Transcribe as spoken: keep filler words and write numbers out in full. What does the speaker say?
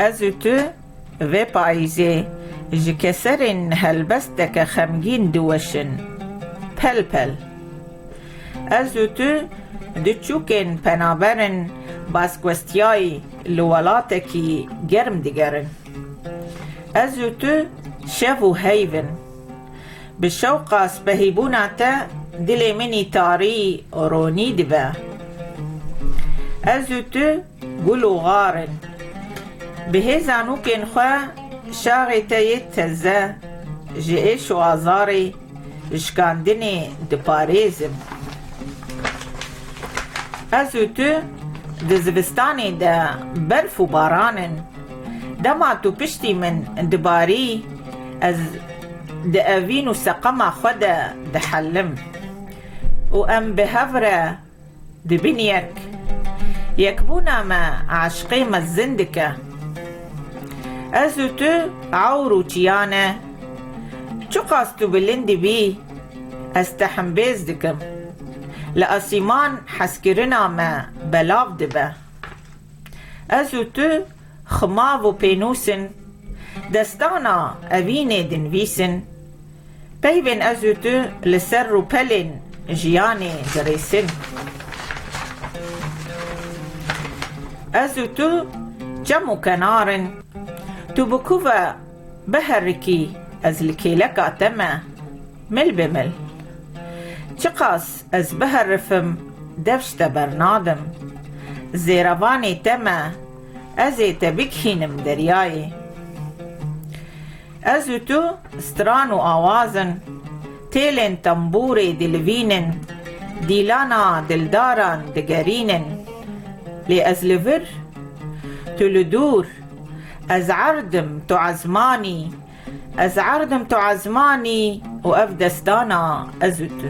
Ez û tu vê payîzê ji keserên helbesteke xemgîn diweşin. Pel pel. Ez û tu di çûkên penaberin Baskwestiyayî li welatekî germ digerin. Ez û tu şev û heyv in. Bi şewqa spehîbûna te dilê min î tarî û ronî dibe. Ez û tu gul û xar in. Bi hêza nûkên xwe şaxê te yê teze ji êş û azarê şikandinê diparêzim. Ez û tu di zivistanê de berf û baran in. Dema tu piştî min dibarî, ez di evîn û seqema xwe de dihelim û em bi hev re dibin yek. Yekbûna me eşqê mezin dike. Ez û tu ewr û çiya ne. Çiqas tu bilind dibî, ez te hembêz dikim. Li asîman hezkirina me belav dibe. Ez û tu ximav û pênûs in, destana evînê dinivîsin. Peyvên ez û tu li ser rûpelên jiyanê dirêsin. Ez û tu çem û kenar in. Tu bi ku ve biherikî, ez li kêleka te me, mil bi mil. Çiqas ez biherifim, dev ji te bernadim. Zêrevanê te me, ez ê te bigihînim deryayê. Ez û tu stran û awaz in, têlên tembûrê dilivînin, dîlana dildaran digerînin. Lê ez li vir, tu li dûr, ez erd im, tu ezmanî, ez erd im, tu ezmanî û ev destana ez û tu.